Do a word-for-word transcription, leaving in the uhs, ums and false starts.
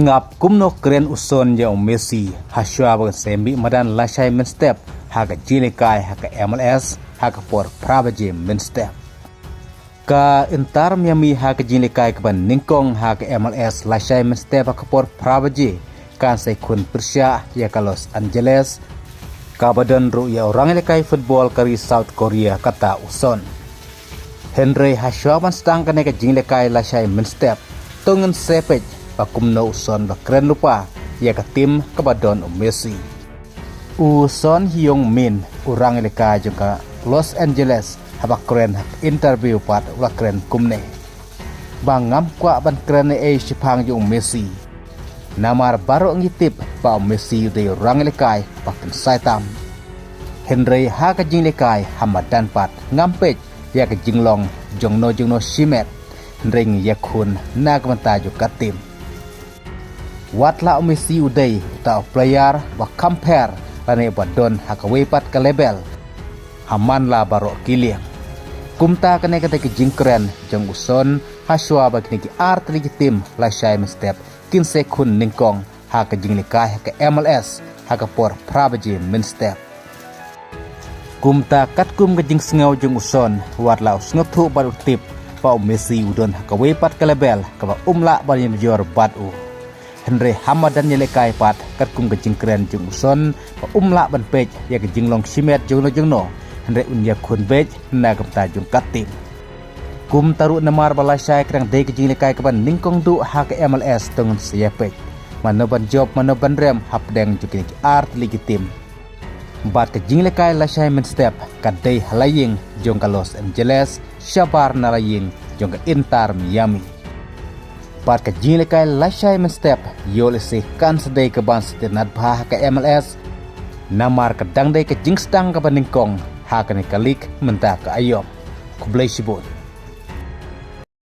Ngap kumno kren u Son ïa u Messi, ha shuwa ba kan sa mih madan lashai mynstep ha ka jingïalehkai ha ka M L S ha ka por phra baje mynstep. Ka Inter Miami ha ka jingïalehkai kaba nyngkong ha ka M L S lashai mynstep ha ka por phra baje, kan sa ïakhun pyrshah ïa ka Los Angeles, kaba don ruh ïa u rangïalehkai football ka ri South Korea, kata u Son. Hynrei ha shuwa ban sdang kane ka jingïalehkai lashai mynstep, to ngin sa peit ba kumno u Son u la kren lypa ïa ka tim kaba don u Messi. U Son Heung-min, u rangïalehkai jong ka Los Angeles, haba kren ha ka interview pat u la kren kumne: Ba ngam kwah ban kren ei ei shaphang jong u Messi, namar baroh ngi tip ba u Messi u dei u rangïalehkai ba kynsai tam. Hynrei ha ka jingïalehkai ha madan pat ngam peit ïa ka jinglong jongno jongno shimet, hynrei ngi ïakhun na ka bynta jong ka tim. Wat la u Messi u dei uta u player ba kham pher lane ba don ha kawei pat ka level ha man la baroh ki liang. Kumta kane ka dei ka jingkren jong u Son ha shuwa ba kine ki artylli ki tim lashai mynstep kin sa ïakhun nyngkong ha ka jingïalehkai ha ka M L S ha ka por phra baje mynstep. Kumta katkum ka jingsngew jong u Son, wat la u sngewthuh bad u tip ba u Messi u don ha kawei pat ka level kaba um lah ban ïamjor bad u, hynrei ha madan ïalehkai pat, katkum ka jingkren jong u Son ba um lah ban peit ïa ka jinglong shimet jongno jongno, hynrei un ïakhun beit na ka bynta jong ka tim. Kumta ruh namar ba lashai ka dang dei ka jingïalehkai kaba nyngkong duh ha ka M L S, to ngin sa ïa peit mano ban jop mano ban rem hapdeng jong kine ki artylli ki tim. Bad ka jingïalehkai lashai mynstep ka dei ha la ïing jong ka Los Angeles shabar na la ïing jong ka Inter Miami. Bad ka jingïalehkai lashai mynstep ïoh lehse kan sa dei kaban sa itynnad bha ha ka M L S, namar ka dang dei ka jingsdang kaba nyngkong ha kane ka league mynta ka aïom. Khublei shibun.